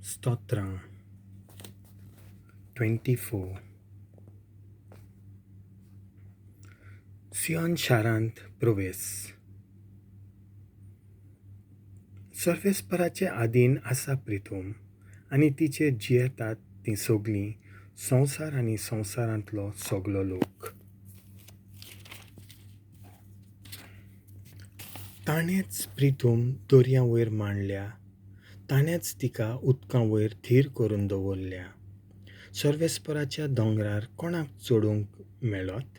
स्तोत्रां 24. सियोन शारांत प्रवेश. सर्वेस्पराचे आदीन आसा प्रितूम आनी तिचेर जियेतात तीं सगलीं संवसार आनी संवसारांतलो सगलो लोक. ताणेंच प्रितूम दर्या वयर मांडल्या, ताणेंच तिका उदकां वयर थीर करून दवरल्या. सर्वेस्पराच्या दोंगरार कोणाक चडूंक मेळत?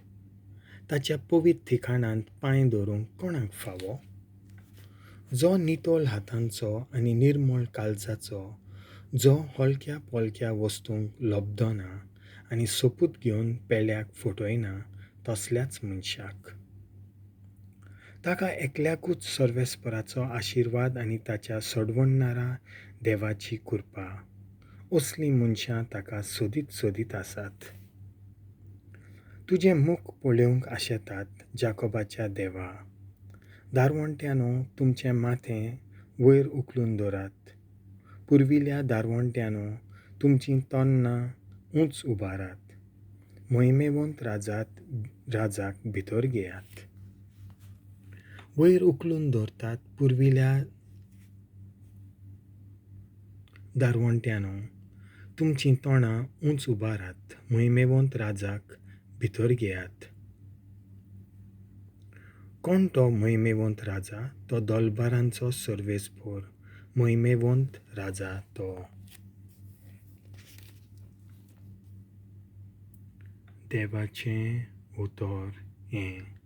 ताच्या पवित्र ठिकाणांत पांय दवरूंक कोणाक फावो? जो नितळ हातांचो आनी निर्मळ काळजाचो, जो हलक्या पोलक्या वस्तूंक लब्धना आनी सोपूत घेवन पेल्याक फटयना तसल्याच मनशाक. ताका एकल्याकूच सर्वेस्पराचो आशिर्वाद आनी ताच्या सोडवणणारा देवाची कृपा. असलीं मनशां ताका सोदीत सोदीत आसात. तुजें मुख पळोवंक आशेतात जाकोबाच्या देवा. दारवंट्यानो तुमचें माथें वयर उखलून दवरात. पुर्विल्ल्या दारवंट्यानो तुमचीं तोंडां उंच उबारात. मोहिमेवंत राजाक भितर घेयात. वयर उखलून दवरतात पुर्विल्ल्या दारवंट्यानो तुमचीं तोंडां उंच उबारात. मोहिमेवंत राजाक भितर घेयात. कोण तो मोहिमेवंत राजा? तो दोलबारांचो सर्वेस्पर मोहिमेवंत राजा तो. देवाचें उतर हें.